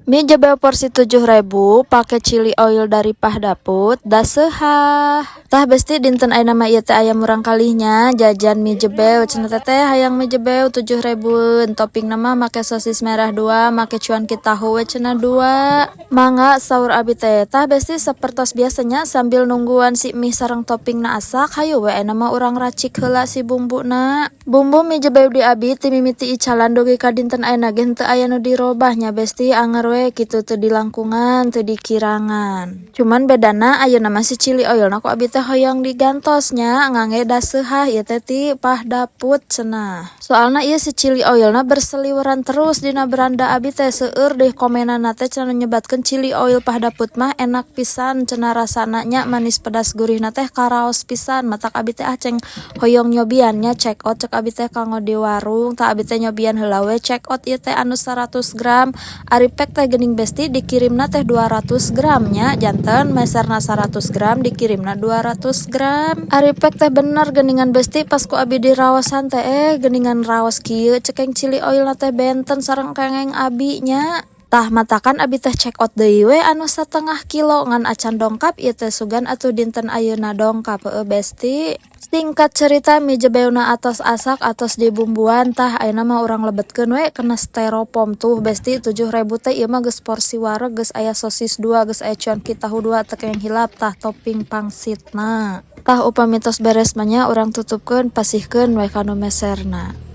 Mie jebew porsi 7.000 pake chili oil dari Pah Daput da seuhah. Tah, Besti, dinten ayeuna mah ieu teh aya murangkalihnya jajan mie jebew. Cenah teteh hayang mie jebew 7.000-eun, toppingna mah make sosis merah dua, make cuanki tahu we cenah dua. Mangga, saur abi teh. Tah, Besti, sapertos biasanya sambil nungguan si mie sareng toppingna asak, hayu we ayeuna mah urang racik heula si bumbuna. Bumbu mie jebew di abi ti mimiti icalan dugi ka dinten ayeuna ge henteu aya nu dirobah nya, Besti, anger we kitu, teu dilangkungan, teu dikirangan. Cuman bedana ayeuna mah si chili oilna ku abi teh hoyong digantos nya, ngangge da seuhah ieu teh ti Pah Daput cenah. Soalna ieu si chili oilna berseliweran terus dina beranda abi teh, seueur deh komenanna teh cenah nyebatkeun chili oil Pah Daput mah enak pisan cenah, rasana nya manis pedas gurihna teh karaos pisan. Matak abi teh ah ceng hoyong nyobian nya, check out cek abi teh kanggo di warung. Tah, abi teh nyobian heula we check out ieu teh anu 100 gram. Ari pek teh geuning, Besti, dikirimna teh 200 gram nya, janten meserna 100 gram, dikirimna 200 gram. Ari pek teh bener geuningan, Besti, pas ku abi diraosan teh, eh, geuningan raos kieu cekeng chili oilna teh benten sareng kengeng abi nya. Tah, matakan abi teh check out deui we anu satengah kilo, ngan acan dongkap ieu teh, sugan atuh dinten ayeuna dongkap. Heueuh, Besti. Singkat cerita, mie jebewna atos asak, atos dibumbuan. Tah, ayeuna mah urang lebetkeun we kana styrofoam. Tuh, Besti, 7.000 teh ieu mah geus porsi wareg, geus aya sosis dua, geus aya cuanki tahu dua, teu kenging hilap tah topping pangsitna. Tah, upami tos beres mah nya urang tutupkeun, pasihkeun we kanu meserna.